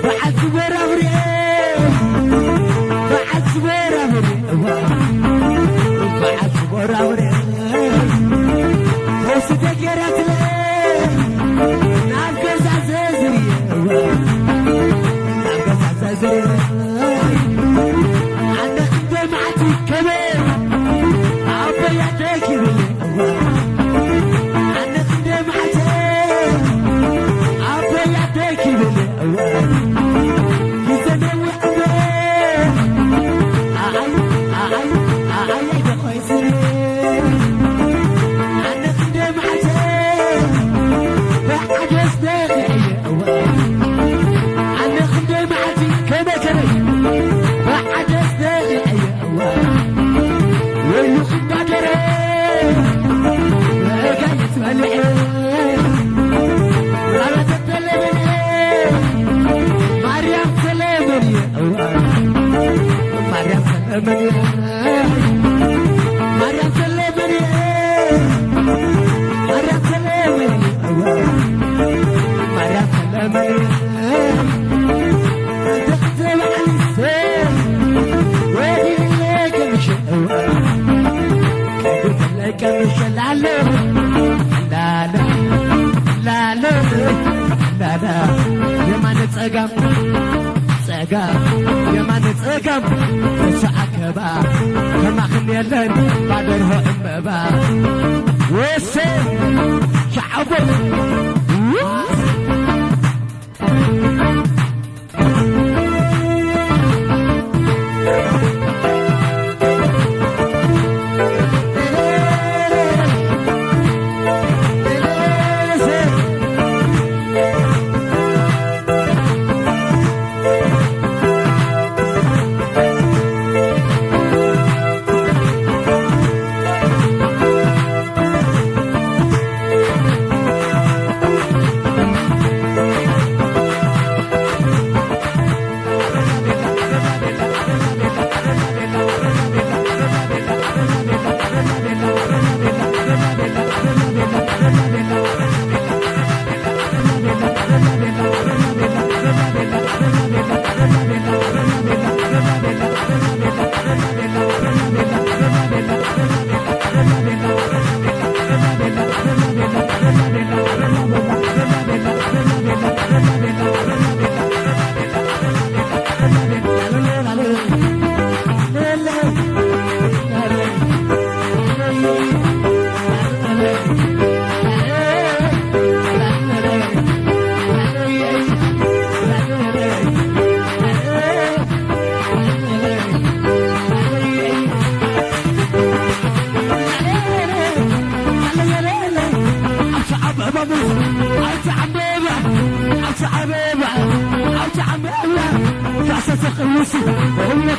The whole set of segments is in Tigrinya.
በዓል ዝጎራብሪ፣ በዓል ዝጎራብሪ፣ በዓል ዝጎራብሪ፣ ተወስደ ገይራትለ ናብ ገዛ ዘዝሪ፣ ናብ ገዛ ዘዝሪ፣ ኣነ ክንደይ መዓልቲ ከመይ ኣቦይ ኣደይ ክብል፣ ኣነ ክንደይ መዓልቲ ኣቦይ ኣደይ ክብል፣ ግዜ ነዊሕ እምበር፣ ኣዓይ፣ ኣዓይ፣ ኣዓይ ኣይደኾይስኒ፣ ኣነ ክንደይ መዓልቲ ብሓደስ ደኺዐየ፣ ኣነ ክንደይ መዓልቲ ከመይ ከመይ ብሓደስ ደኺዐየ፣ ወይሉ ክባደረ፣ ጋይት በሊዐ፣ ራበተ ተለበለ፣ ማርያም ተለበለ፣ ማርያም ተለበለ፣ ማርያም ተለበለ፣ ማርያም ተለበለ፣ ማርያም ተለበለ። የማነ ጸጋም ጸጋም የማነ ጸጋም ተሰዓከባ ከማኽን የለን ባደርሆ እመባ ወሰ ሻዓቦ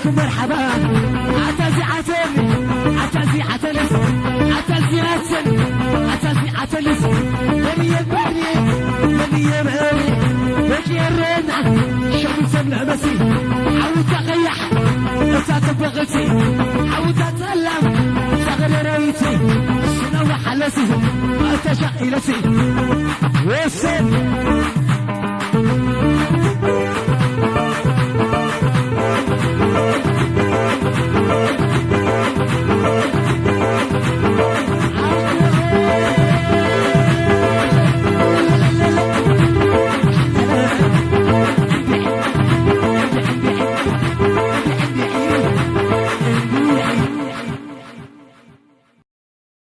مرحبا عتازي عتازي عتازي عتازي عتازي عتازي عتازي عتازي بني بني بني بني بكي الرنا شمس النبسي عاود تغيح أسات بغتي عاود تسلم صغر ريتي شنو حلسي أتشق إلسي وسي